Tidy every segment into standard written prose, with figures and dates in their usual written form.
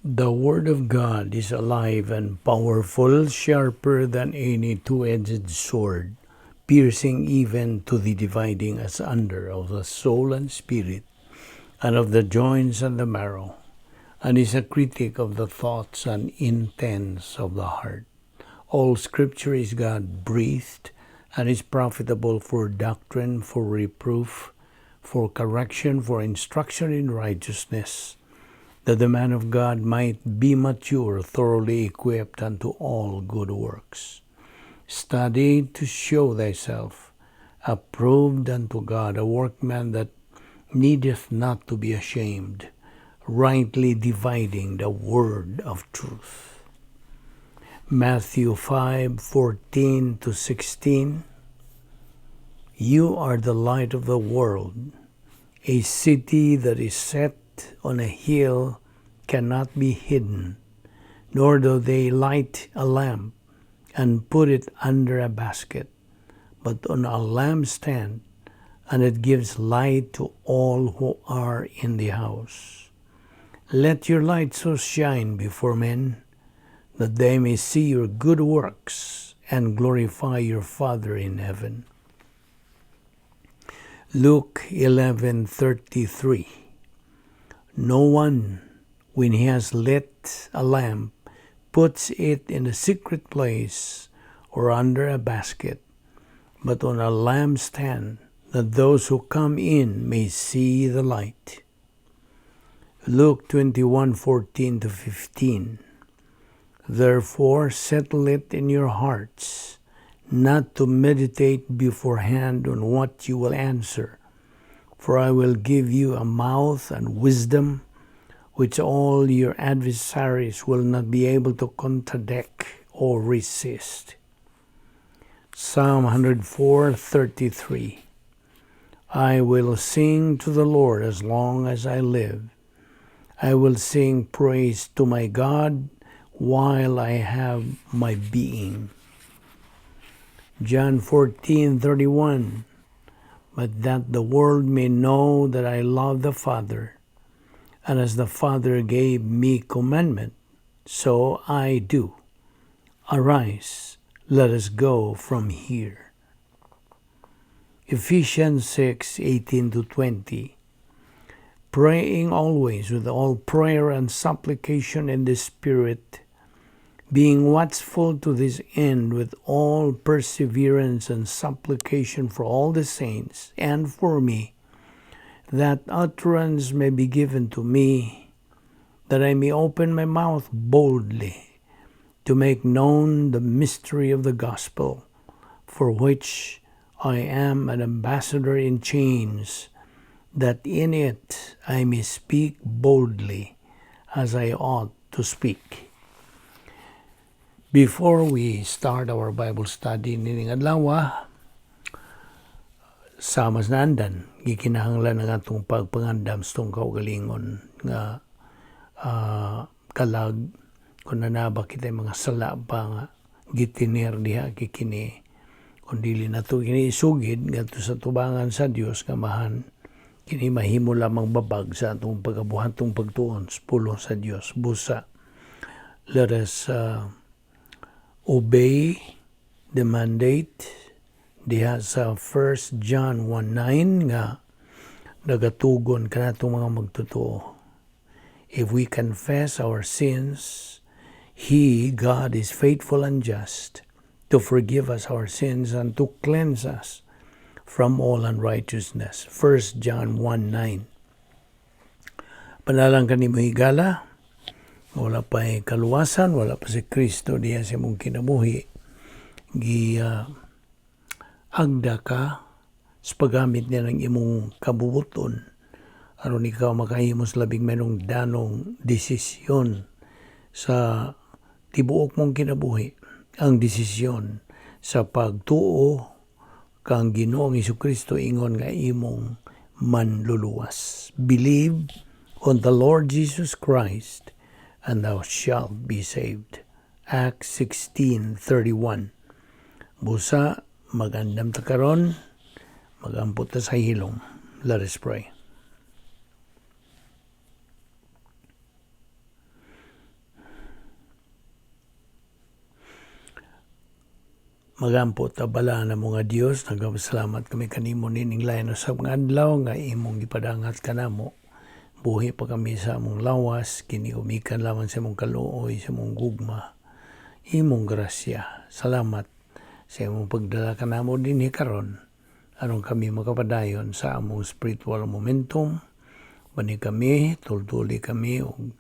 The Word of God is alive and powerful, sharper than any two-edged sword, piercing even to the dividing asunder of the soul and spirit, and of the joints and the marrow, and is a critic of the thoughts and intents of the heart. All Scripture is God-breathed and is profitable for doctrine, for reproof, for correction, for instruction in righteousness, that the man of God might be mature, thoroughly equipped unto all good works. Study to show thyself approved unto God, a workman that needeth not to be ashamed, rightly dividing the word of truth. Matthew 5:14 to 16. You are the light of the world. A city that is set on a hill cannot be hidden, nor do they light a lamp and put it under a basket, but on a lampstand, and it gives light to all who are in the house. Let your light so shine before men that they may see your good works and glorify your Father in heaven. Luke 11:33. No one, when he has lit a lamp, puts it in a secret place or under a basket, but on a lampstand, that those who come in may see the light. Luke 21:14 to 15. Therefore settle it in your hearts, not to meditate beforehand on what you will answer. For I will give you a mouth and wisdom which all your adversaries will not be able to contradict or resist. Psalm 104:33. I will sing to the Lord as long as I live. I will sing praise to my God while I have my being. John 14:31. But that the world may know that I love the Father, and as the Father gave me commandment, so I do. Arise, let us go from here. Ephesians 6:18 to 20. Praying always with all prayer and supplication in the Spirit, being watchful to this end with all perseverance and supplication for all the saints and for me, that utterance may be given to me, that I may open my mouth boldly to make known the mystery of the gospel, for which I am an ambassador in chains, that in it I may speak boldly as I ought to speak. Before we start our Bible study nining adlaw, sama sa naandan, gikinahanglan ang atong pagpangandam sa atong kaugalingon nga kalag kung naa ba kita mga sala pa nga gitiner diha kini kung dili nato kini isugid ngadto sa tubangan sa Dios nga Amahan, kini mahimo lamang babag sa atong pagabuhatong pagtuon sa pulong sa Dios. Busa let us obey the mandate diha sa 1 John 1:9 nga nagatugon kanatong mga magtotoo. If we confess our sins, He, God, is faithful and just to forgive us our sins and to cleanse us from all unrighteousness. 1 John 1:9. Panalang kanimo, higala, wala pa kaluwasan, wala pa si Kristo diha sa imong kinabuhi, gi agda ka sa paggamit niya ng imong kabubuton aron ikaw makahimo sa labing mahinungdanong desisyon sa tibuok mong kinabuhi, ang desisyon sa pagtuo kang Ginoong Kristo ingon nga imong manluluwas. Believe on the Lord Jesus Christ and thou shalt be saved. Acts 16:31. Busa magandam ta karon, magampo ta sa hilom. Let us pray. Magampo ta, balaan namo nga Dios, nagapasalamat kami kanimo nining lain usab nga adlaw nga imong gipadangat kanamo. Buhi pa kami sa among lawas, kini gumikan lamang sa imong kaluoy, sa imong gugma, imong grasya. Salamat sa imong pagdala kanamo dinhi karon aron kami makapadayon sa among spiritual momentum. Bani kami, tultuli kami ug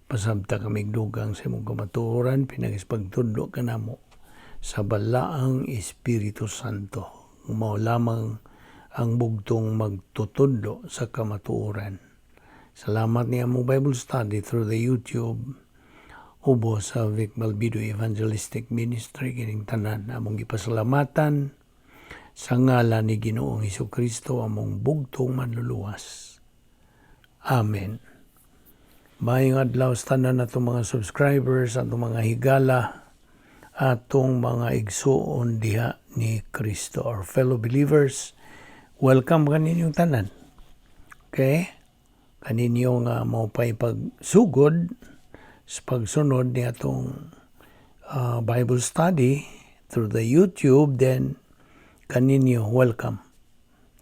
pasabta kami dugang sa imong kamatuoran pinaagi sa pagtudlo kanamo sa Balaang Espiritu Santo. Mao lamang ang bugtong magtutudlo sa kamatuoran. Salamat ni among Bible study through the YouTube ubos sa Vic Malbido Evangelistic Ministry. Kining tanan among gipasalamatan sa ngalan ni Ginoong Kristo, among bugtong manluluwas. Amen. Maayong adlaw sa tanan atong mga subscribers, atong mga higala, atong mga igsuon diha ni Kristo, our fellow believers. Welcome kaninyong tanan. Okay? Kaninyo nga mao pa'y pagsugod sa pagsunod ni atong Bible study through the YouTube, then kaninyo welcome.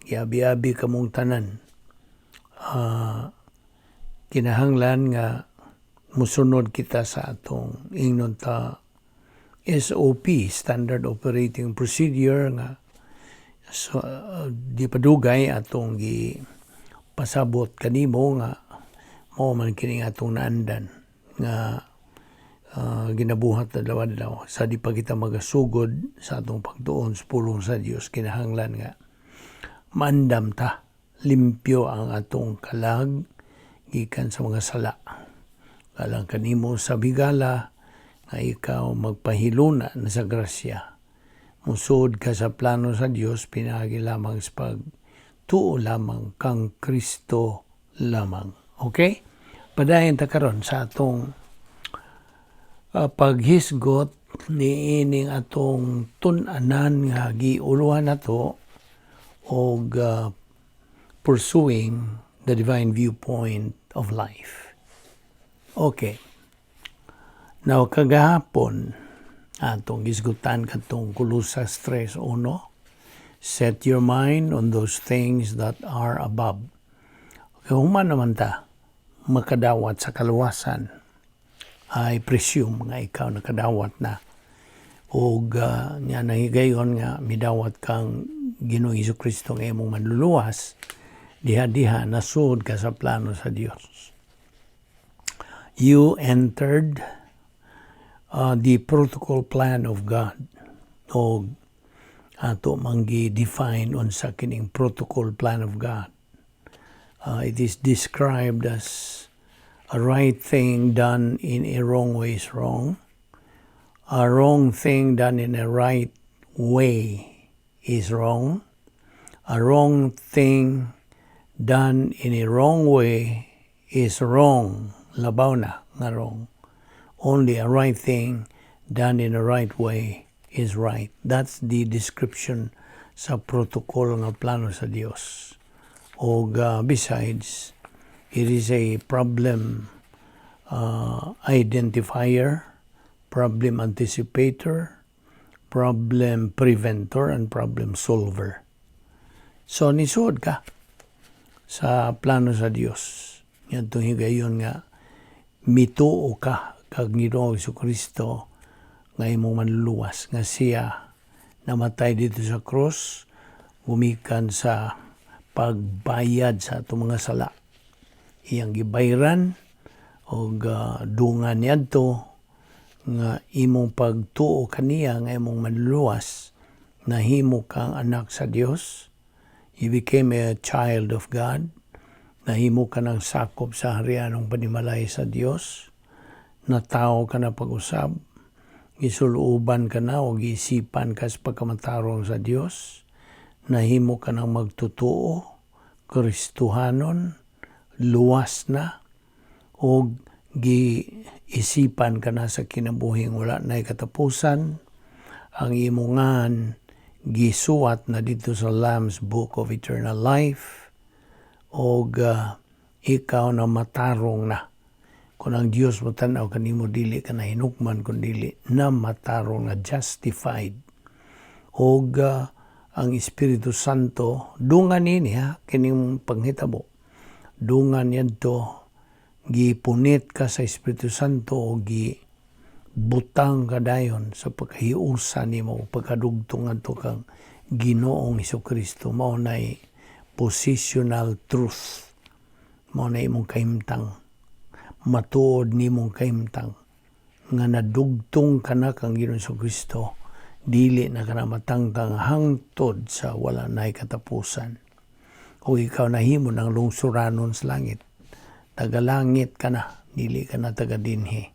Giabi-abi kamong tanan. Kinahanglan nga musunod kita sa atong ingnon ta SOP, Standard Operating Procedure, nga so, di padugay atong gi pasabot kanimo nga mao man kini atong naandan nga ginabuhat adlaw-adlaw sa di pa kita magasugod sa atong pagtuon sa pulong sa Dios. Kinahanglan nga maandam ta, limpyo ang atong kalag gikan sa mga sala. Alang kanimo sa higala nga ikaw magpahiluna na sa grasya. Musud ka sa plano sa Dios pinaagi lamang sa pagtuo lamang kang Kristo lamang. Okay? Padayon ta karon sa atong paghisgot ni ining atong tun-anan nga giuluhan nato og pursuing the divine viewpoint of life. Okay. Now, kagahapon, atong gisgutan katong Colosas 3.1, "Set your mind on those things that are above." Okay, human naman ta makadawat sa kaluwasan. I presume nga ikaw nakadawat na og nga nahigayon nga midawat kang Ginoong Kristo nga imong manluluwas, diha-diha nasud ka sa plano sa Dios. You entered the protocol plan of God, og ato mang gi-define unsa kining protocol plan of God. It is described as a right thing done in a wrong way is wrong. A wrong thing done in a right way is wrong. A wrong thing done in a wrong way is wrong. Labaw na nga wrong. Only a right thing done in the right way is right. That's the description sa protocol nga plano sa Dios. Og besides, it is a problem identifier, problem anticipator, problem preventer, and problem solver. So, nisuod ka sa plano sa Dios. Ngadtong higayon nga mituo ka kag Ginoong Kristo nga imong manluluwas, nga siya namatay didto sa cross gumikan sa pagbayad sa atong mga sala. Iyang gibayran og dungan niadto nga imong pagtuo kaniya nga imong manluluwas, nahimo kang anak sa Dios. You became a child of God. Nahimo ka ng sakop sa harianong panimalay sa Dios. Natawo ka na pag-usab, gisuluoban ka na o giisipan ka sa pagkamatarong sa Dios. Nahimo ka ng magtutuo, Kristohanon, luwas na, o giisipan ka na sa kinabuhing wala na katapusan. Ang imongan gisuwat na didto sa Lamb's Book of Eternal Life, og ikaw na matarong na. Kung ang Dios mo tan-aw kanimo, dili ka na hinukman kun dili na matarong na, justified. Og ang Espiritu Santo dungan nini ha, kining panghitabo. Dungan yadto gipunit ka sa Espiritu Santo o gi butang ka dayon sa pagkahiusa nimo, pagkadugtong ngadto kang Ginoong Kristo. Mao nay positional truth. Mao na imong kahimtang. Matuod nimong kahimtang nga nadugtong ka na kang Ginoong Kristo, dili na ka na matangtang hangtod sa wala nay katapusan. O ikaw nahimo ng lungsuranon sa langit. Taga-langit ka na, dili ka na taga dinhi.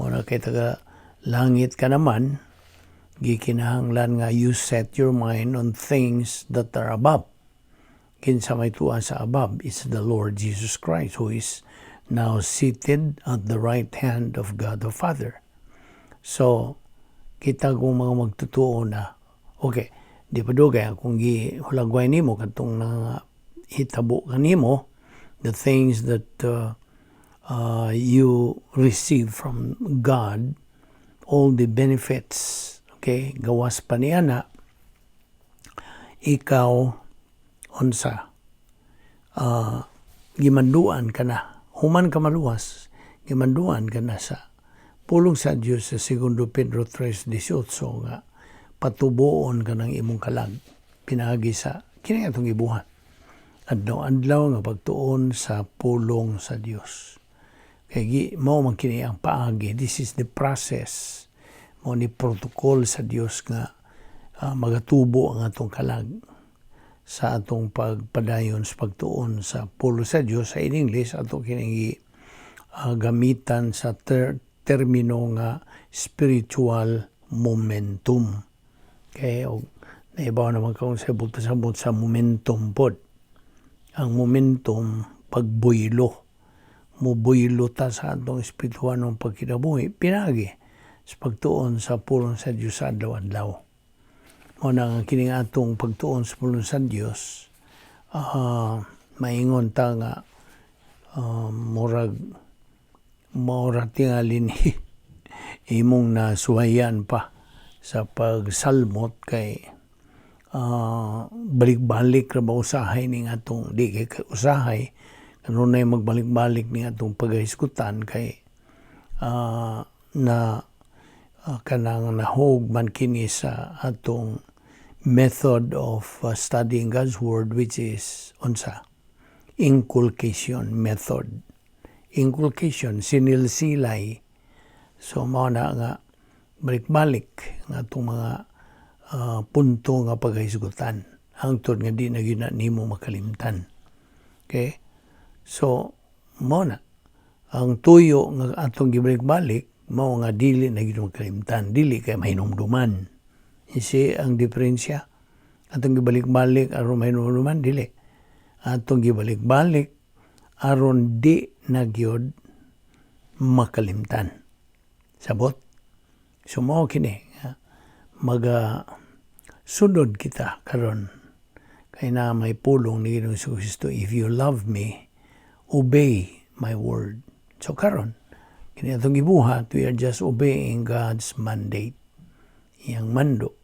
Mao na kay taga langit ka naman, gikinahanglan nga you set your mind on things that are above. Kinsa may tuwa sa above is the Lord Jesus Christ, who is now seated at the right hand of God the Father. So, kita kung mga magtutuo na, okay, di pa dugay, kung gihulagway nimo katong na hitabo kanimo, the things that you receive from God, all the benefits, okay, gawas pa niya na, ikaw, unsa, gimanduan ka na, human ka maluwas, gimanduan ka na sa pulong sa Dios sa 2 Pedro 3:18 nga patubuon ka ng imong kalag pinaagi sa kini atong gibuhat adlaw-adlaw nga pagtuon sa pulong sa Dios. Kay gi mao man kini ang paagi. This is the process. Mao ni protocol sa Dios nga magatubo ang atong kalag sa atong pagpadayon sa pagtuon sa pulong sa Dios. Sa in English ato kini gamitan sa termino nga spiritual momentum. Kay og naibaw naman kung sa sabot sa momentum pod. Ang momentum, pagbuylo. Mubuylo ta sa atong espirituhanong pagkinabuhi pinaagi sa pagtuon sa pulong sa Dios sa adlaw-adlaw. Mao na nga kining atong pagtuon sa pulong sa Dios, maingon ta nga murag maura tingali ni imong nasuwayan pa sa pagsalmot kay balik-balik ra ba usahay ning atong, di kay usahay kanunay magbalik-balik ning atong paghisgutan kay na kanang nahog man kini sa atong method of studying God's Word, which is unsa? Inculcation method. Inculcation, sinilsilay. So mao na nga balik-balik nga atong mga punto nga paghisgutan hangtod nga di na gyud na nimo makalimtan. Okay? So mao na ang tuyo nga atong gibalik-balik, mao nga dili na gyud makalimtan, dili kay mahinumduman. You see ang diferensya? Atong gibalik-balik aron mahinumduman, dili. Atong gibalik-balik aron di na gyud makalimtan. Sabot? So mao kini nga maga sunod kita karon kay na may pulong ni Ginoong Kristo, "If you love me, obey my word." So karon kini atong gibuhat, we are just obeying God's mandate. Iyang mando.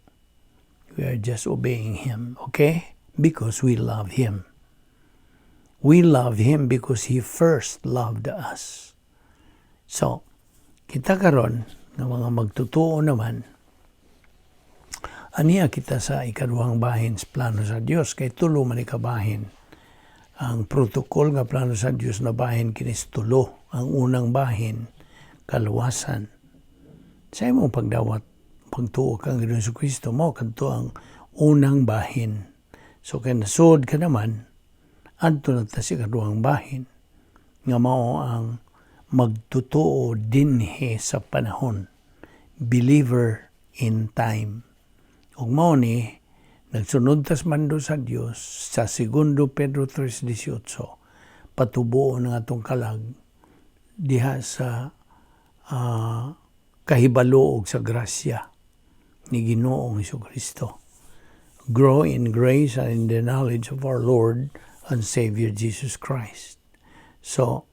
We are just obeying Him, okay? Because we love Him. We love Him because He first loved us. So, kita karon nga mga magtutuo naman, aniya kita sa ikaduhang bahin sa plano sa Dios, kay tulo man ikabahin. Ang protocol nga plano sa Dios na bahin kini tulo. Ang unang bahin, kaluwasan. Sa imong pagdawat, pagtuo kang Ginoong Kristo mo kadto ang unang bahin. So kay nasud ka naman, adto na ta sa ikaduhang bahin nga mao ang magtotoo dinhi sa panahon, believer in time. Ug mao ni nagsunod tas mando sa Dios sa 2 Pedro 3:18, patubuon ang atong kalag diha sa kahibalo og sa grasya ni Ginoong Kristo. Grow in grace and in the knowledge of our Lord and Savior Jesus Christ. So,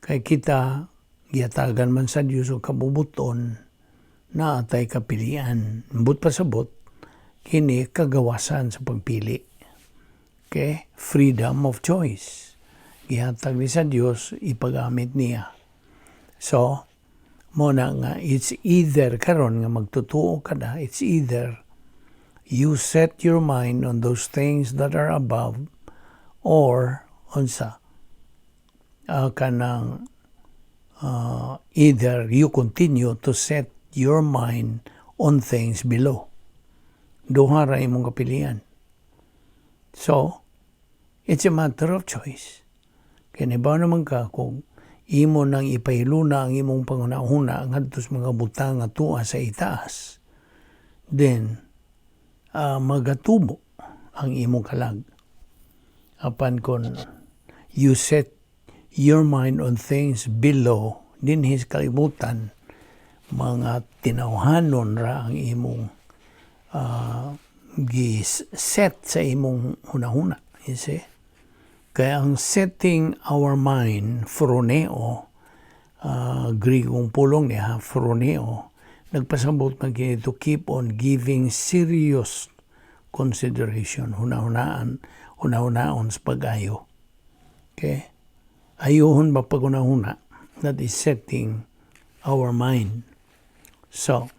kay kita gihatagan man sa Dios og kabubuton na atay kapilian. Ambot pasabot Kini kagawasan sa pagpili. Okay? Freedom of choice. Gihatag ni sa Dios, ipagamit niya. So, mao na nga it's either karon nga magtutuo ka na, it's either you set your mind on those things that are above or unsa kanang either you continue to set your mind on things below. Duha ra imong kapilian. So, it's a matter of choice. Kaya naman ka kung imo nang ipahiluna ang imong panghuna-huna ngadto sa mga butang nga tuwa sa itaas, then magatubo ang imong kalag. Apan kung you set your mind on things below, dinhi sa kalibutan, mga tinawhanon ra ang imong gi-set sa imong hunahuna. You see? Kaya ang setting our mind, phroneo, Grigong pulong niya, phroneo, nagpasabot man kini to keep on giving serious consideration, hunahunaan, hunahunaon sa pag-ayo. Okay? Ayuhon ba paghunahuna? That is setting our mind. So,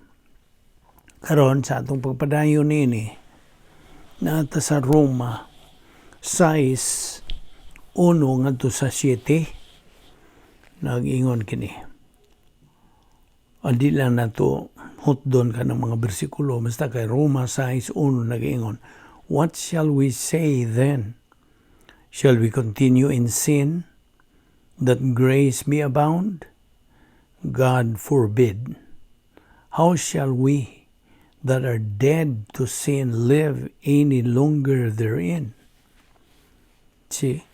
karon sa atong pagpadayon nini, naa ta sa Roma 6, 1 ngadto sa 7, nag-ingon kini. Adi lang nato hutdon ka ng mga bersikulo, basta kay Roma 6:1 nag-ingon, "What shall we say then? Shall we continue in sin that grace may abound? God forbid. How shall we that are dead to sin live any longer therein?" See?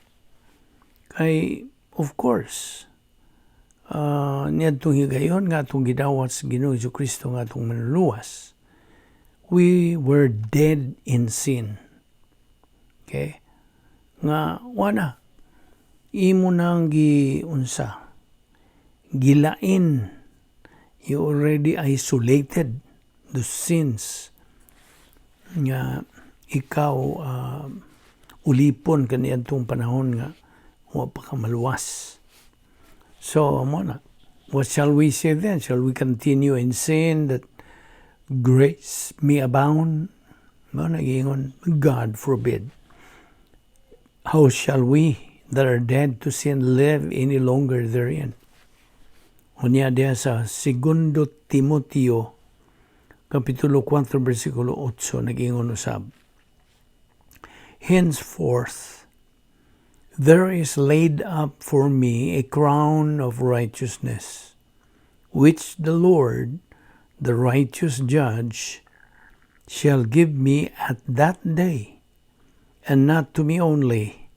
Kay, of course, niadtong higayon nga atong gidawat sa Ginoong Kristo nga atong manluluwas, we were dead in sin. Okay? Nga, wala. Imo nang gi unsa gilain, you already isolated the sins nga ikaw ulipon kaniadtong panahon nga wa pa ka maluwas. So mao na, what shall we say then? Shall we continue in sin that grace may abound? Mao na giingon, God forbid. How shall we that are dead to sin live any longer therein? Unya diha sa Segundo Timoteo Kapitulo 4 versikulo 8, nag-ingon usab, "Henceforth there is laid up for me a crown of righteousness, which the Lord, the righteous judge, shall give me at that day, and not to me only,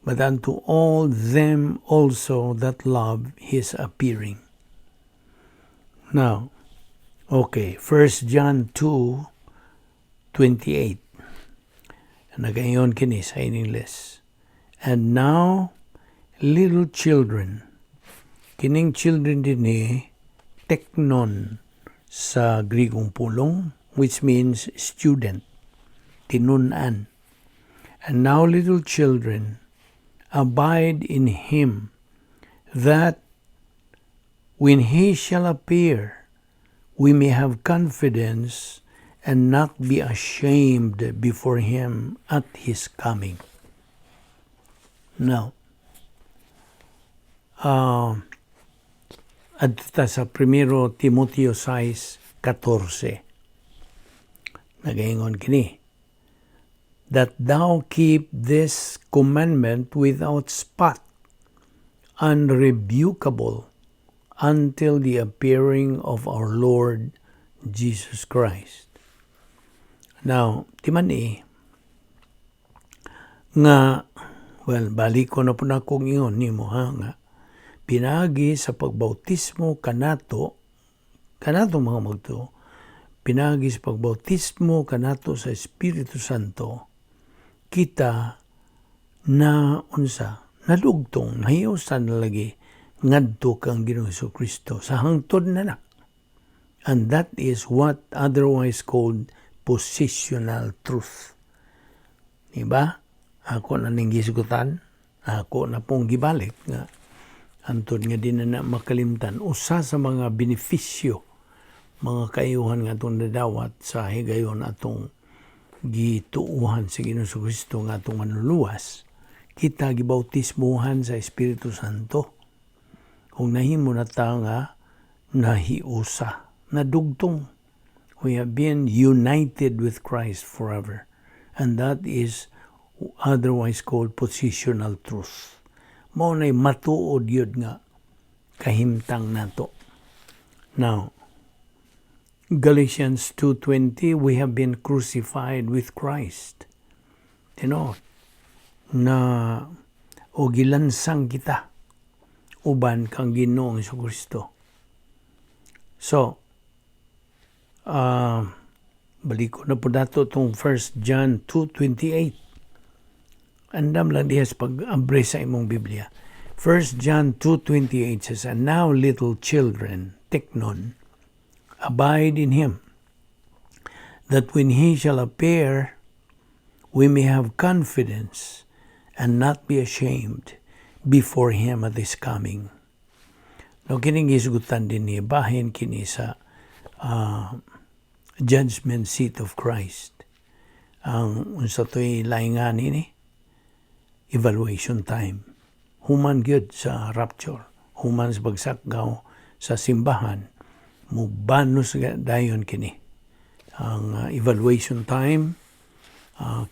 but unto all them also that love his appearing." Now, okay, 1 John 2:28. Nagaingon kini sa English, "And now, little children," kining children dinhi teknon sa Grigong pulong, which means student, tinun-an. "And now, little children, abide in him, that when he shall appear, we may have confidence and not be ashamed before him at his coming." Now, adto ta sa Primero Timoteo 6:14. Nagaingon kini, "That thou keep this commandment without spot, unrebukable, until the appearing of our Lord Jesus Christ." Now, timan-i nga, well, balik ko na po na akong ingon nimo ha, nga pinagi sa pagbautismo kanato mga magtuo, pinagi sa pagbautismo kanato sa Espiritu Santo, kita na unsa, nadugtong, nahiusan na lagi ngadto kang Ginoong Kristo sa hangtod na na. And that is what otherwise called Positional truth. Diba? Ako na ning gisgutan, ako na pong gibalik nga antod nga di na na makalimtan usa sa mga benepisyo, mga kaayuhan nga atong nadawat sa higayon atong gituuhan sa Ginoong Kristo nga atong Manluluwas. Kita gibautismuhan sa Espiritu Santo kung nahimo na ta nga nahiusa, nadugtong. We have been united with Christ forever, and that is otherwise called positional truth. Mao nay matuod yun nga kahimtang nato. Now, Galatians 2:20, we have been crucified with Christ. Na o gilansang kita uban kang Ginoong Kristo. So, balik ko na po dato itong 1 John 2:28. Andam lang diha sa pag-abre sa imong Biblia. 1 John 2:28 says, "And now, little children, teknon, abide in Him, that when He shall appear, we may have confidence and not be ashamed before Him at His coming." No, kining gisgutan din ni bahin kini sa judgment seat of Christ. Ang unsa to'y laingan ini? Evaluation time. Human gyud sa rapture. Human sa pagsakgaw sa simbahan, mubanos dayon kini. Ang evaluation time,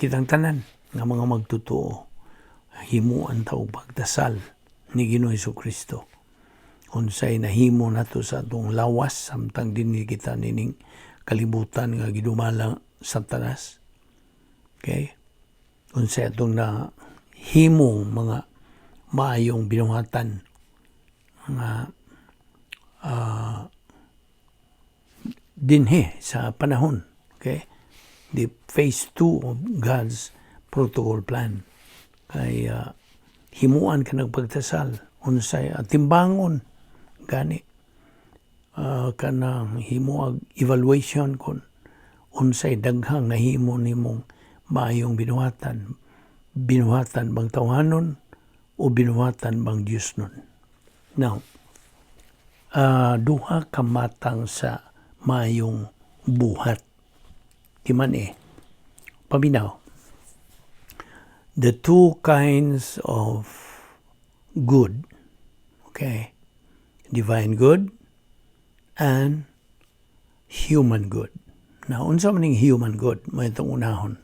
kitang tanan nga mga magtotoo, himuan ta og pagdasal ni Ginoo Kristo. Unsay nahimo nato sa atong lawas samtang dinhi kita nining kalibutan nga gidumala Satanas. Okay? Unsay atong na himong mga maayong binuhatan nga dinhi sa panahon. Okay? The phase 2 of God's protocol plan. Kay himuan ka nagpagdasal unsay timbangon gani kanang himuag evaluation kung unsay daghang nahimo nimong maayong binuhatan, binuhatan bang tawhanon o binuhatan bang Dios nun. Now, duha ka matang sa maayong buhat. Di man eh. Paminaw. The two kinds of good. Okay? Divine good and human good. Now, unsa man ning human good? May itong unahon.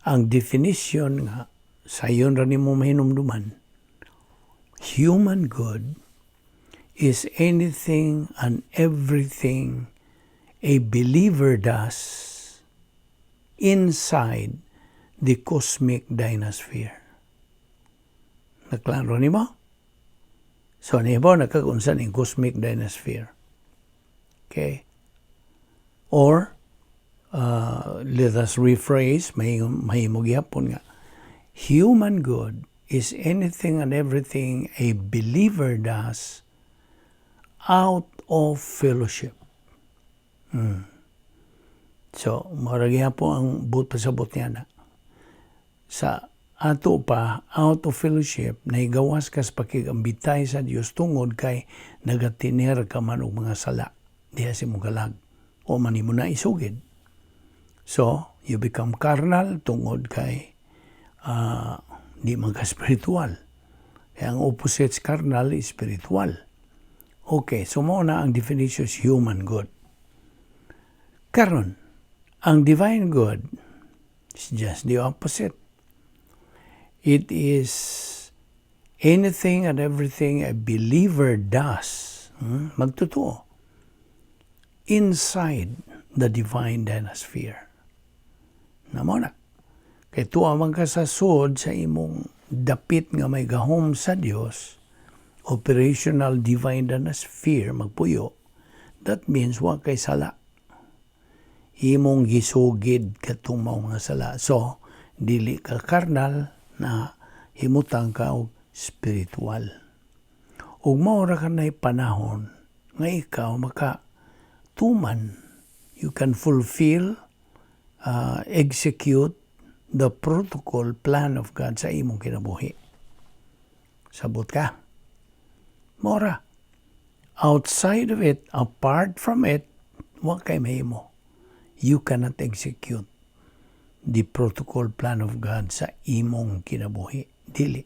Ang definition nga sayon ra nimo mahinumduman, human good is anything and everything a believer does inside the cosmic dynasphere. Naklaro nimo? So, nibo nakakunsa ning cosmic dynasphere. Okay? Or, let us rephrase, may mahimo gyapon nga, human good is anything and everything a believer does out of fellowship. So, mao po ang buot pasabot niya na. Sa ato pa, out of fellowship, nahigawas ka sa pakigambitay sa Dios tungod kay nagatiner ka man og mga sala diha sa imong kalag o man nimo na isugid. So, you become carnal tungod kay di man ka spiritual. Kaya ang opposite carnal is spiritual. Okay, so mao na ang definition is human good. Karon, ang divine good is just the opposite. It is anything and everything a believer does, magtotoo, inside the divine dynasphere. Na mao na. Kay tuwa man ka sa sud sa imong dapit nga may gahom sa Dios, operational divine dynasphere magpuyo, that means wa kay sala. Imong gisugid katong mao nga sala. So, dili ka karnal na himutang ka og spiritual. Ug mao ra kanay panahon nga ikaw maka tuman, you can fulfill execute the protocol plan of God sa imong kinabuhi. Sabot ka? Mora. Outside of it, apart from it, wa kay mahimo. You cannot execute the protocol plan of God sa imong kinabuhi. Dili.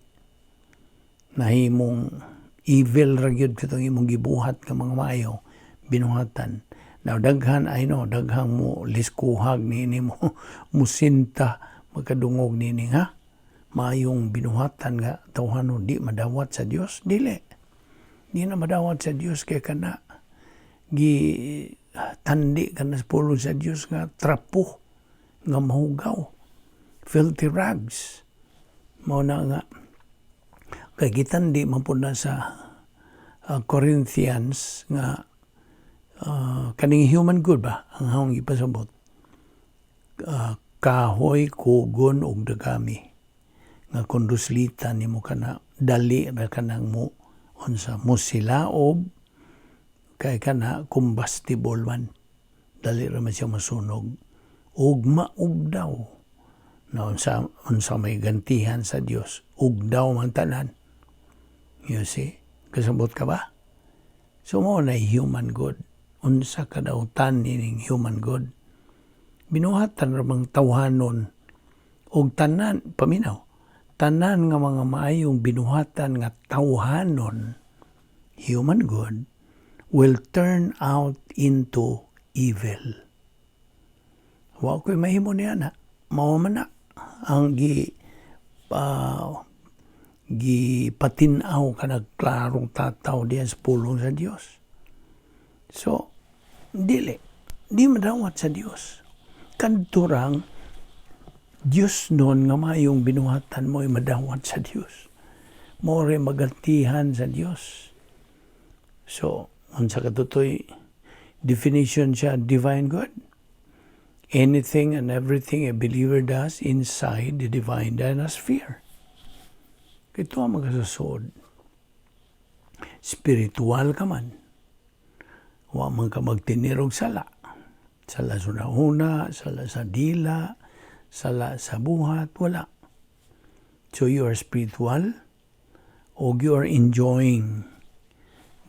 Nahimong evil ra gyud katong imong gibuhat nga mga maayo binuhatan. Now daghan, I know, daghang mo liskuhag niini, mo musinta makadungog niini nga maayong binuhatan nga tawhanon di madawat sa Dios. Dili. Di na madawat sa Dios kay kana gi tandi ka na sa pulong sa Dios nga trapo nga mahugaw, filthy rags. Mao na nga kay gitandi man pud na sa Corinthians nga kaning human good ba ang akong ipasabot, kahoy, kugon ug dagami nga kung duslitan nimo kana, dali ra kanang mo unsa, musilaob, kay kana combustible man, dali ra man siya masunog ug maugdaw na. Unsa may gantihan sa Dios, ugdaw man tanan. You see? Kasabot ka ba? So mao na human good. Unsa kadautan nining human good? Binuhatan ra bang tawhanon og tanan, paminaw, tanan nga mga maayong binuhatan nga tawhanon, human good, will turn out into evil. Wa ko'y mahimo niya na. Mao man na ang gipatin-aw kanang klarong tataw diyan sa pulong sa Dios. So, dili. Di madawat sa Dios. Kadto rang Diyos noon nga mayong binuhatan mo ay madawat sa Dios. Mao ray magantihan sa Dios. So, unsa katutoy definition siya divine good? Anything and everything a believer does inside the divine dynasphere. Ito ang magkasasod. Spiritual ka man. Wa man ka magtinirog sala. Sala sa una, sala sa dila, sala sa buhat, wala. So you are spiritual o you are enjoying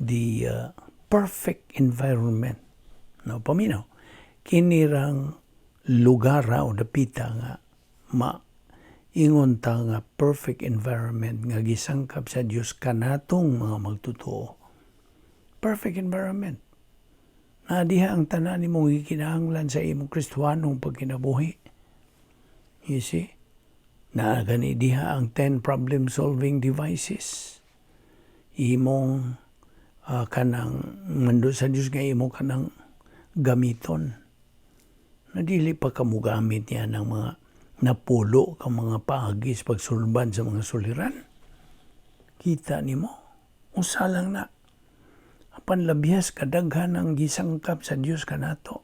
the perfect environment. No, paminaw. Kinirang lugar o dapita nga ma ingon ta nga perfect environment nga gisangkap sa Dios kanatong mga magtotoo. Perfect environment. Na diha ang tanan nimong gikinahanglan sa imong Kristohanong pagkinabuhi. You see? Naa gani diha ang 10 problem solving devices. Imong kanang mando sa Dios nga imo kanang gamiton. Na dili pa ka mogamit niya ng mga napulo ka mga paagi sa pagsulbad sa mga suliran. Kita nimo, usa lang na. Apan labias kadaghan ang gisangkap sa Dios kanato.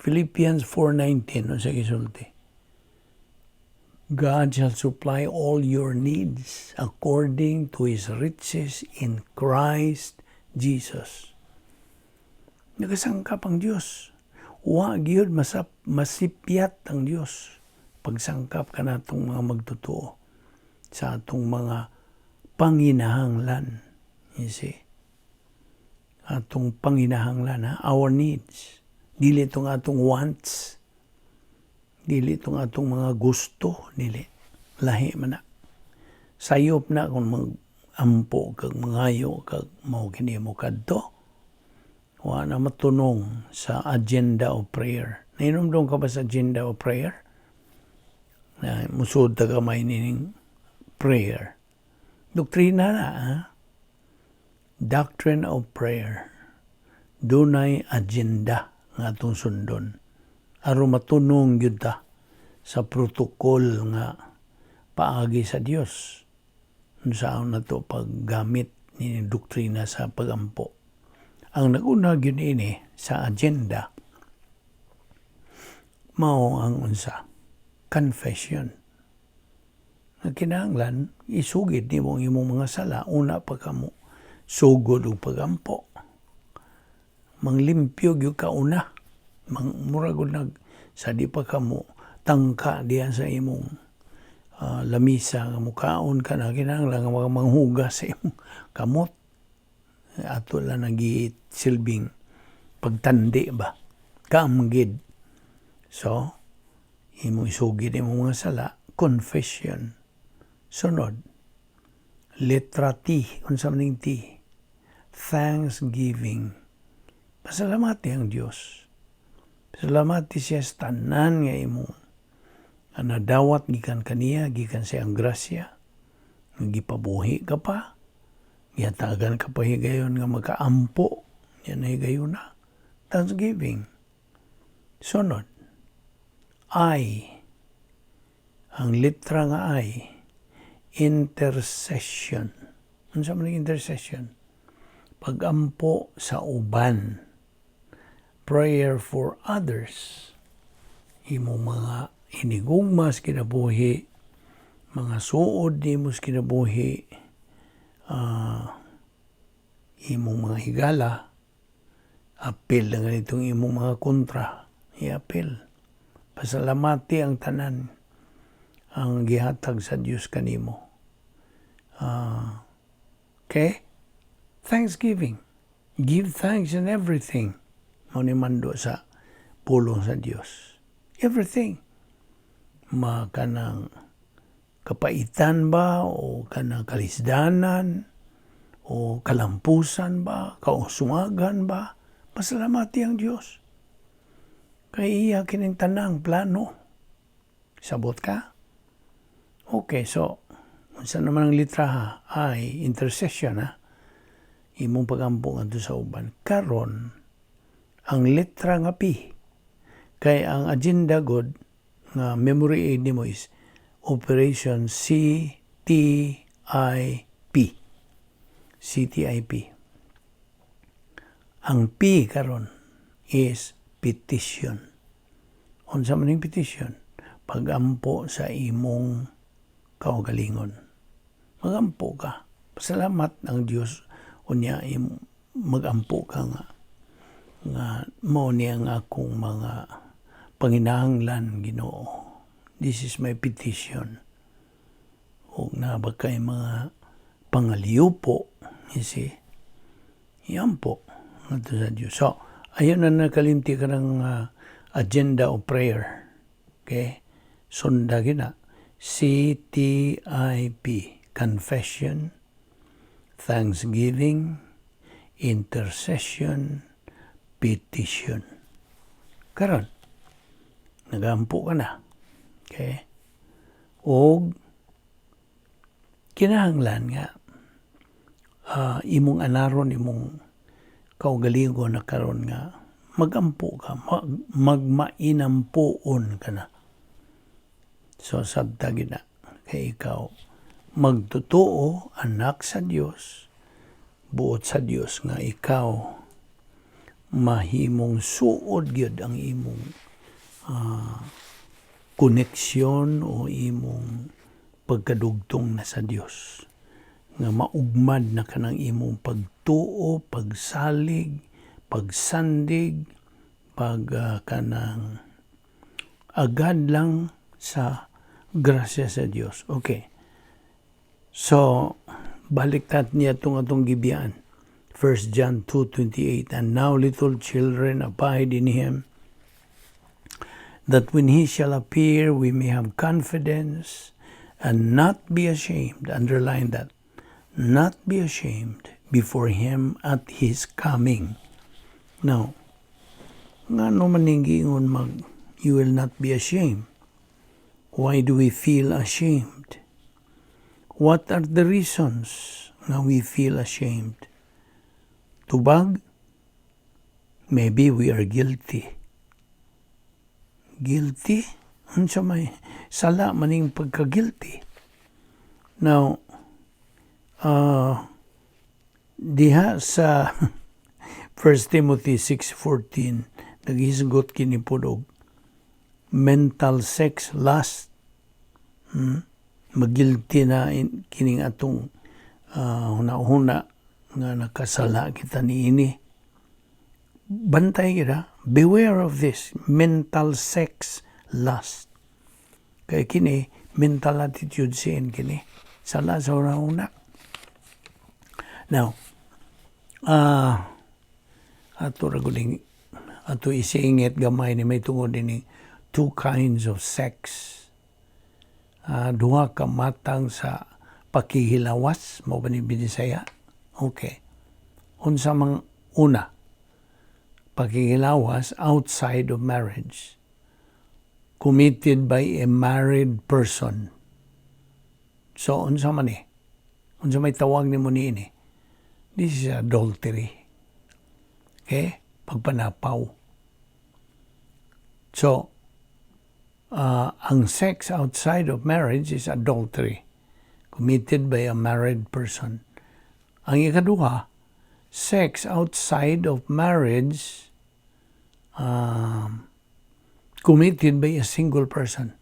Philippians 4:19, unsa gisulti? God shall supply all your needs according to His riches in Christ Jesus. Nagasangkap ang Dios. Wa gyud masipyat ang Dios pagsangkap kanatong mga magtotoo sa atong mga panginahanglan. You see? Atong panginahanglan, ha? Our needs. Dili itong atong wants. Dili itong atong mga gusto. Dili. Lahi man na. Sayop na kung mag-ampo kag mangayo kag mao kini mo kadto. Wa na matunong sa agenda of prayer. Nahinumdum ka ba sa agenda of prayer? Na musud ta gamay nining prayer. Doktrina na, ha? Doctrine of prayer. Dunay agenda nga atong sundon. Aron matunong gyud ta sa protocol nga paagi sa Dios. Unsaon nato paggamit ni doktrina sa pagampo. Ang naguna gyud ini sa agenda mao ang unsa? Confession. Nga kinahanglan isugid nimo ang imong mga sala una pa kamo sugod og pagampo. Manglimpyo gyud ka una. Mang mura gud nag Sa di pa ka mo tangka diya sa imong lamisa nga mukaon ka na, kinahanglan nga mga manghugas sa imong kamot. Ato lang nagisilbing pagtandi ba, kaamgid. So imong isugid imong mga sala, confession. Sunod, letra T. Unsa man ning T? Thanksgiving. Pasalamati ang Dios. Pasalamati siya sa tanan nga imong nga nadawat gikan kaniya, gikan sa iyang grasya, nga gipabuhi ka pa, gihatagan ka pa higayon nga makaampo, yan na higayuna. Thanksgiving. Sunod, I, ang litra nga I, intercession. Unsa man ang intercession? Pagampo sa uban. Prayer for others. Imong mga hinigugma sa kinabuhi, mga suod nimo sa kinabuhi, imong mga higala, apil na ganitong imong mga kontra, iapil. Pasalamati ang tanan ang gihatag sa Dios kanimo. Okay? Thanksgiving. Give thanks in everything. Mao ni mando sa pulong sa Dios. Everything. Makanang kapaitan ba o kanang kalisdanan o kalampusan ba, kausungagan ba, pasalamati ang Dios. Kay iya kining tanang plano. Sabot ka? Okay, so unsa naman ang litra ha? Ay intercession ha. Imong pagampo ngadto sa uban. Karon, ang letra nga P, kay ang agenda god nga memory aid nimo is Operation CTIP. CTIP. Ang P karon is petition. Unsa man ning petition? Pagampo sa imong kaugalingon. Magampo ka. Pasalamat ang Dios, unya magampo ka nga mao ni ang akong mga panginahanglan, Ginoo. This is my petition. Ug naa ba kay mga pangaliupo, you see? Yan po ngadto sa Dios. So, ayun na nakalimti ka ng agenda of prayer. Okay? Sunda gina. CTIP. Confession, Thanksgiving, Intercession, Petition. Karon, nagampo ka na. Okay? Og kinahanglan nga imong anaron imong kaugalingon na karon nga magampo ka, magmainampuon ka na. So sabta gina kay ikaw magtotoo anak sa Dios, buot sa Dios nga ikaw mahimong suod gyud ang imong koneksyon o imong pagkadugtong na sa Dios, nga maugmad na kanang imong pagtuo, pagsalig, pagsandig, pag kanang agad lang sa grasya sa Dios. Okay. So, balik niya itong atong gibiyaan. 1 John 2:28, "And now, little children, abide in Him, that when He shall appear, we may have confidence and not be ashamed." Underline that. "Not be ashamed before Him at His coming." Now, ngano man ning giingon mag you will not be ashamed? Why do we feel ashamed? What are the reasons nga we feel ashamed? Tubag, maybe we are guilty. Guilty? Unsa may sala maning pagka-guilty? Now, diha sa 1 Timothy 6:14, naghisgot kini pod og mental sex lust. Magilty na kining atong huna-huna nga nakasala kita niini. Bantay kita, beware of this mental sex lust. Kay kini, mental attitude sin kini. Sala sa una. Now, ato ra guling ato isingit gamay ni may tungod ini two kinds of sex. Duha ka matang sa pakihilawas, mao ba ni Binisaya? Okay. Unsa mang una? Pakihilawas outside of marriage committed by a married person. So, unsa man ni? Unsa may tawag nimo niini? This is adultery. Okay? Pagpanapaw. So, ang sex outside of marriage is adultery committed by a married person. Ang ikaduha, sex outside of marriage committed by a single person.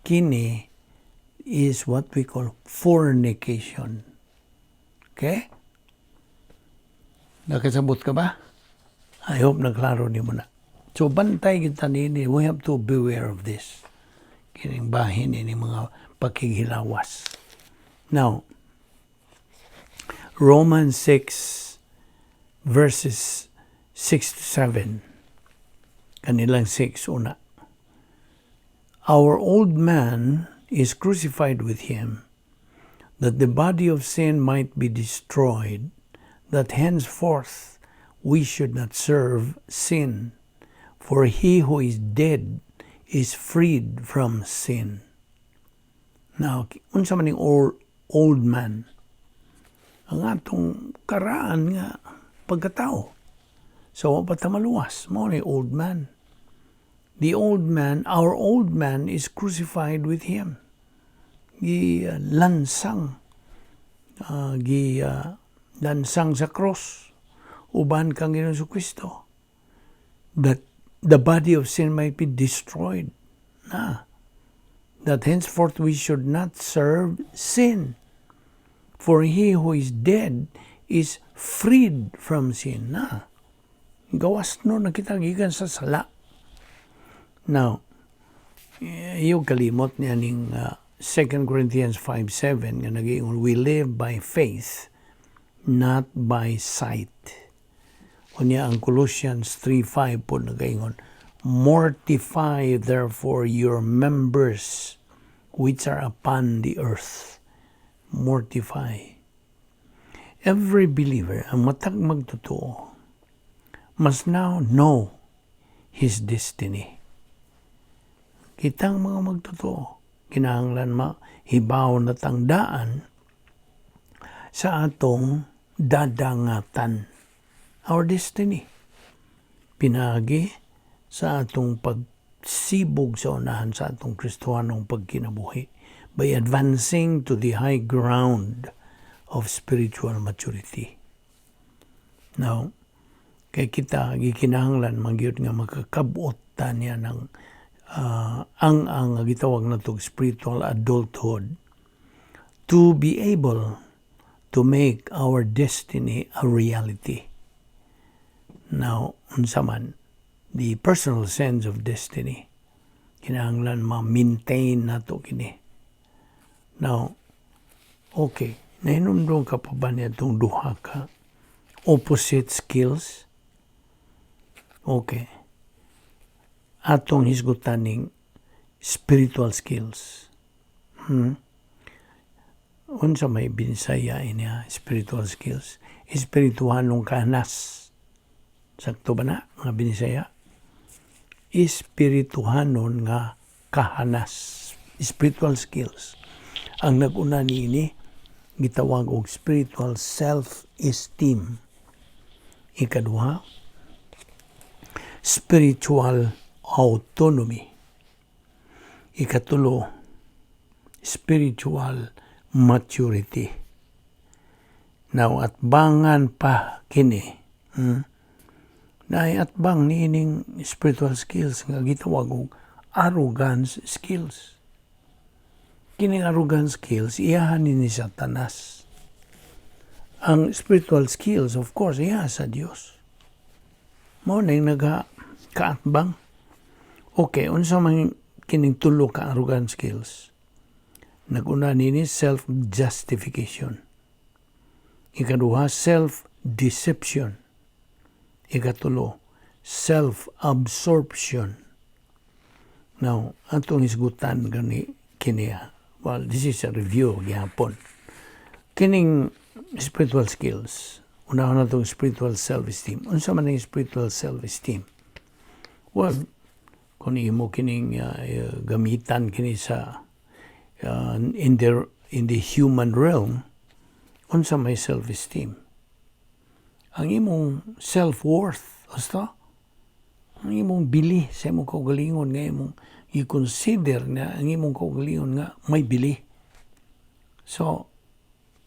Kini is what we call fornication. Okay? Nakasabot ka ba? I hope naklaro nimo na. So bantay kita nini, we have to beware of this. Kining bahin ini mga pakighilawas. Now, Romans 6 verses 6 to 7. Kanilang 6 una. Our old man is crucified with him, that the body of sin might be destroyed, that henceforth we should not serve sin. For he who is dead is freed from sin. Now, unsa man ning old man? Ang atong karaan nga pagkatao. So, wa pa ta maluwas. Mao ni old man. The old man, our old man is crucified with him. Gi lansang, gi lansang sa cross uban kang Ginoong Kristo. That the body of sin might be destroyed. Na. That henceforth we should not serve sin. For he who is dead is freed from sin. Na. Gawas no na kita gikan sa sala. Now, iyo kalimot niya ning 2 Corinthians 5:7 nga nagiingon, "We live by faith, not by sight." Unya ang Colossians 3:5 po nagaingon, "Mortify therefore your members which are upon the earth." Mortify. Every believer, ang matag magtotoo, must now know his destiny. Kitang mga magtotoo, kinahanglan mahibaw na tangdaan sa atong dadangatan, our destiny. Pinagi sa atong pagsibog sa unahan sa atong Kristohanong pagkinabuhi by advancing to the high ground of spiritual maturity. Now, kay kita gikinahanglan mangyud nga makakabot ta niya ng ang gitawag natog spiritual adulthood to be able to make our destiny a reality. Now, unsa man the personal sense of destiny, kinahanglan ma-maintain nato kini. Now, okay, nahinumdum ka pa ba niya itong duha ka opposite skills? Okay. Atong hisgutan ning spiritual skills. Unsa may Binisaya ini spiritual skills? Espirituhanong kahanas. Sakto ba na, mga Binisaya? Espirituhanon nga kahanas. Spiritual skills. Ang nag-una niini gitawag og spiritual self-esteem. Ikaduha, spiritual autonomy. Ikatulo, spiritual maturity. Now, at bangan pa kini, naay atbang niining spiritual skills nga gitawag og arrogance skills. Kining arrogance skills, iyahan ni Satanas. Ang spiritual skills, of course, iya sa Dios. Mao na yung nagha kaatbang. Okay, unsa man kining tulo ka arrogant skills? Nag-una nini, self-justification. Ikaduha, self-deception. Ikatulo, self-absorption. Now, atong isgutan gani kini. Well, this is a review gihapon. Kining spiritual skills. Unahon natong spiritual self-esteem. Unsa man ang spiritual self-esteem? Well, kung imo kining gamitan kini sa in the human realm, unsa may self-esteem? Ang imong self-worth, basta ang imong bili sa imong kaugalingon nga imong i-consider na ang imong kaugalingon nga may bili. So,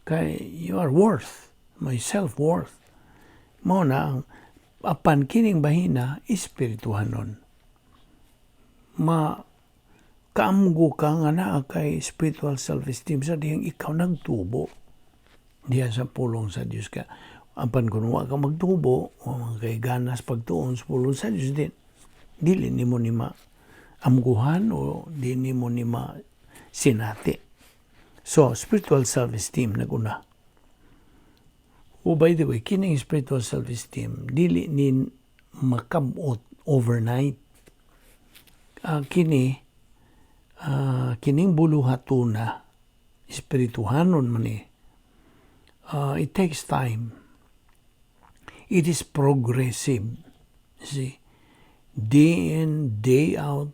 kay you are worth, may self-worth. Mao na ang apan kining bahina espirituhanon. Ma kaamgo ka nga naa kay spiritual self-esteem sa dihang ikaw nagtubo diha sa pulong sa Dios ka. Apan kung wa ka magtubo, wa man kay ganas pagtuon sa pulong sa Dios din, dili nimo ni ma amguhan o di nimo ni ma sinati. So, spiritual self-esteem naguna. Oh, by the way, kining spiritual self-esteem, dili ni makabot overnight. Kini, kining buluhatuna, espirituhanon man ni, it takes time. It is progressive. See? Day in, day out,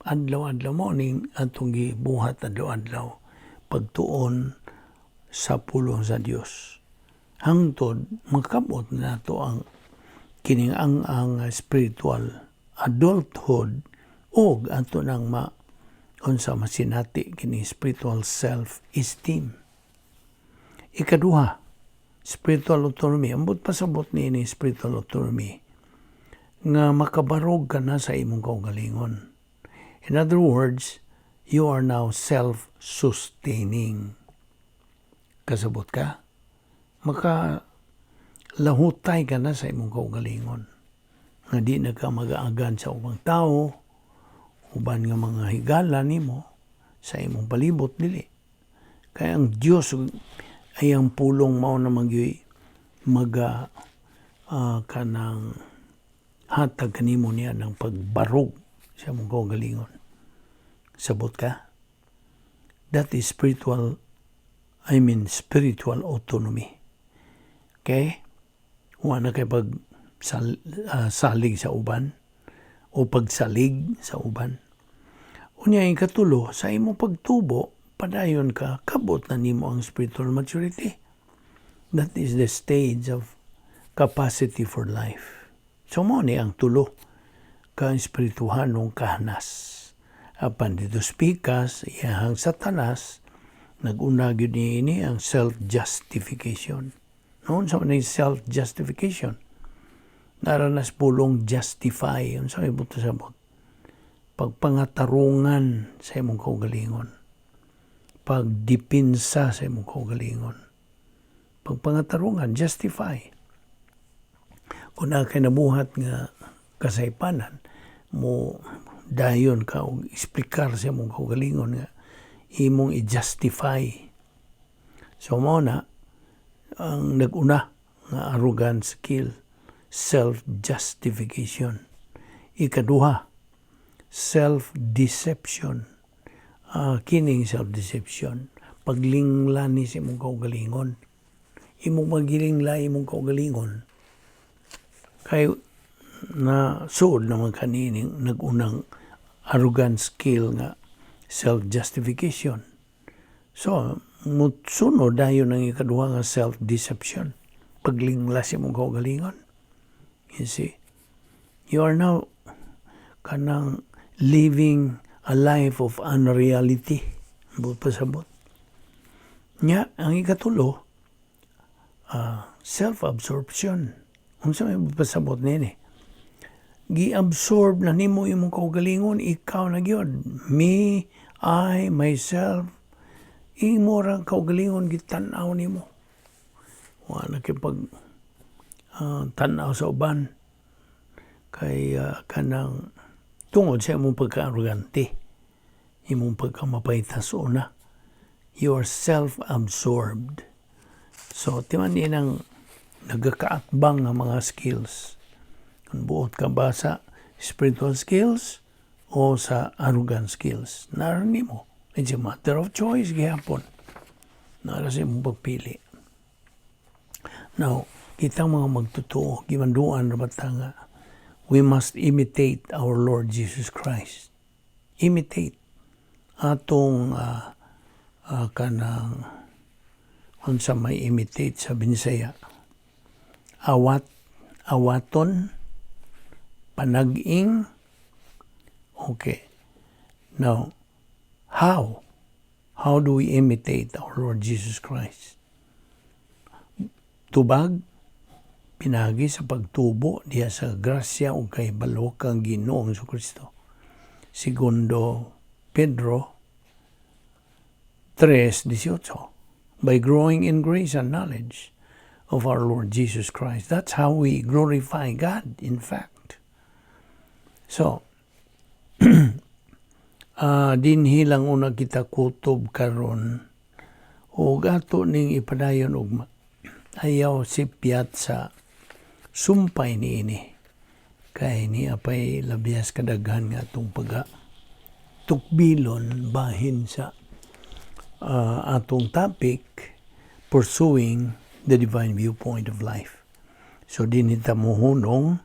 adlaw-adlaw mo ning atong gibuhat adlaw-adlaw pagtuon sa pulong sa Dios. Hangtod makabot nato ang kining ang spiritual adulthood og ato nang ma unsa masinati kini spiritual self-esteem. Ikaduha, spiritual autonomy. Ambot pasabot ni spiritual autonomy nga makabarog ka na sa imong kaugalingon. In other words, you are now self-sustaining. Kasabot ka? Maka lahutay ka na sa imong kaugalingon. Nga di na ka mag-aagan sa ubang tao, uban nga mga higala nimo sa imong palibot, dili. Kaya ang Dios ay ang pulong mao na magyuy maga kanang hatag kanimo niya ng pagbarog sa imong kaugalingon. Sabot ka? That is spiritual, I mean, spiritual autonomy. Okay? Wa na kay pag salig sa uban o pagsalig sa uban. Unya, yung katulo, sa imong pagtubo, padayon ka, kabot na nimo ang spiritual maturity. That is the stage of capacity for life. So mao ni ang tulo ka espirituhanong kahnas. Apan dito spikas, iyahang Satanas, nag-una gyud niini ang self-justification. Noon sa man self-justification? Naranas pulong justify. Unsa may buto sabot? Pagpangatarungan sa imong kaugalingon. Pagdipinsa sa imong kaugalingon. Pagpangatarungan, justify. Kung naa kay nabuhat nga kasaypanan, mo dayon ka og eksplikar sa imong kaugalingon nga imong i-justify. So mao na ang nag-una nga arrogant skill, self-justification. Ikaduha, self-deception. Kining self-deception, paglingla ni sa imong kaugalingon. Imong magilingla imong kaugalingon. Kay na suod naman kanining nag-unang arrogant skill nga self-justification. So, mutsunod dayon ang ikaduha nga self-deception. Paglingla sa imong kaugalingon. You see? You are now kanang living a life of unreality. Ambot pasabot. Nya, ang ikatulo, self-absorption. Unsa may pasabot nini? Gi-absorb na nimo imong kaugalingon, ikaw na gyud. Me, I, myself, imo ra kaugalingon gitan-aw nimo. Wa na kay pag tan-aw sa uban. Kay kanang tungod sa imong pagka-arrogante, imong pagkamapaytas una, you are self-absorbed. So, timan ang nagakaatbang nga mga skills. Kung buot ka ba sa spiritual skills o sa arrogant skills, naa ra nimo. It's a matter of choice gihapon. Naa ra sa imong pagpili. Now, kitang mga magtotoo, gimanduan ra ba ta nga we must imitate our Lord Jesus Christ. Imitate atong kanang, unsa may imitate sa Binisaya? Awat, awaton, panag-ing. Okay. Now, how? How do we imitate our Lord Jesus Christ? Tubag, pinagi sa pagtubo diha sa grasya ug kahibalo kang Ginoong Kristo. Segundo Pedro 3:18. By growing in grace and knowledge of our Lord Jesus Christ. That's how we glorify God, in fact. So, dinhi lang una kita kutob karon ug ato ning ipadayon ugma. Ayaw sipyat sa sumpay niini kay naa pay labyas kadaghan nga atong pag tukbilon bahin sa atong topic, pursuing the divine viewpoint of life. So dinhi ta mohunong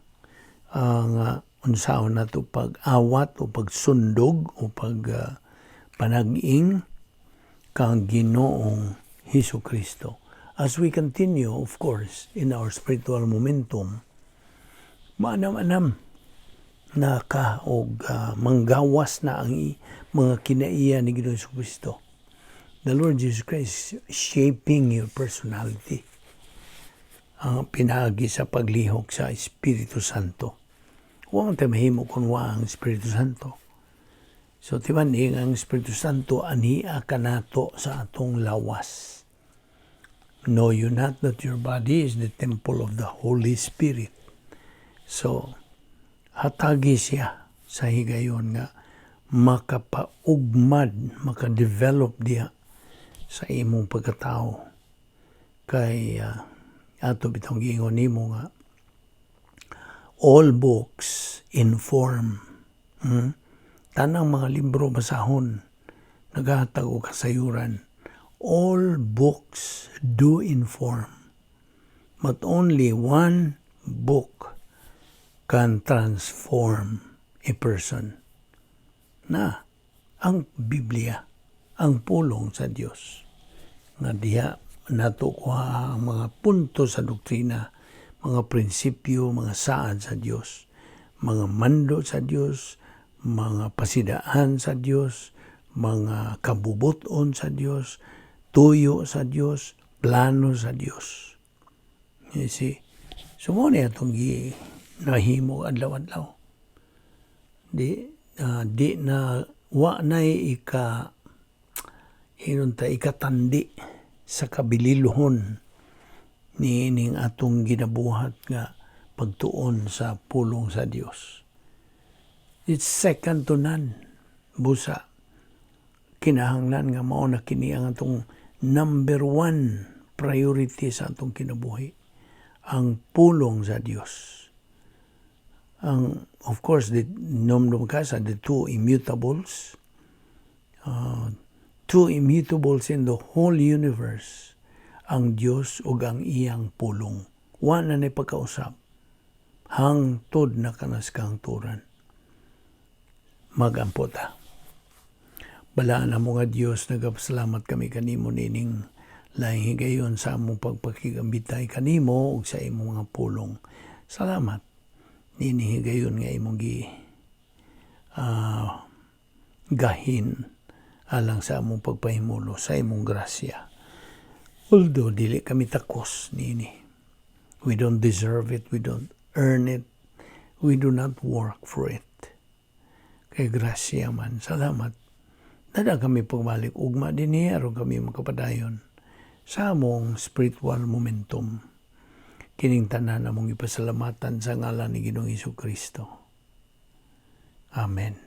nga unsaon nato pag-awat o pagsundog o pag panag-ing kang Ginoong Hesus Kristo. As we continue, of course, in our spiritual momentum, maanam-anam na ka og manggawas na ang mga kinaiya ni Ginoong Hesus Kristo. The Lord Jesus Christ is shaping your personality ang pinaagi sa paglihok sa Espiritu Santo. Wa man tayo mahimo kung wa ang Espiritu Santo. So, timan ang Espiritu Santo anhia kanato sa atong lawas. Know you not that your body is the temple of the Holy Spirit? So, hatagi siya sa higayon nga makapaugmad, makadevelop diha sa imong pagkatao. Kay ato bitong giingon nimo nga all books inform. Tanang mga libro basahon, naghatag og kasayuran. All books do inform. But only one book can transform a person. Na, ang Biblia, ang pulong sa Dios. Nga diha nato kuha ang mga punto sa doktrina, mga prinsipyo, mga saad sa Dios, mga mando sa Dios, mga pasidaan sa Dios, mga kabubuton sa Dios, tuyo sa Dios, plano sa Dios. You see? So mao ni atong gi nahimo adlaw-adlaw. Di na wa nay ika ingon ta ikatandi sa kabililhon niining atong ginabuhat nga pagtuon sa pulong sa Dios. It's second to none. Busa kinahanglan nga mao na kini ang atong number one priority sa atong kinabuhi, ang pulong sa Dios. Ang, of course, the nomdom ka sa the two immutables, two immutables in the whole universe, ang Dios ug ang iyang pulong. Wa na ni pagkausab. Hangtod na kanas kahangturan. Magampo ta. Balaan mo nga Dios, nagapasalamat kami kanimo nining laing higayon sa among pagpakigambitay kanimo ug sa imong mga pulong. Salamat nining higayon nga imong gi gahin alang sa among pagpahimulo sa imong grasya. Although dili kami takos niini. We don't deserve it, we don't earn it, we do not work for it. Kay grasya man, salamat. Dada kami pagbalik ugma dinhi aron kami makapadayon sa among spiritual momentum. Kining tanan among ipasalamatan sa ngalan ni Ginoong Kristo. Amen.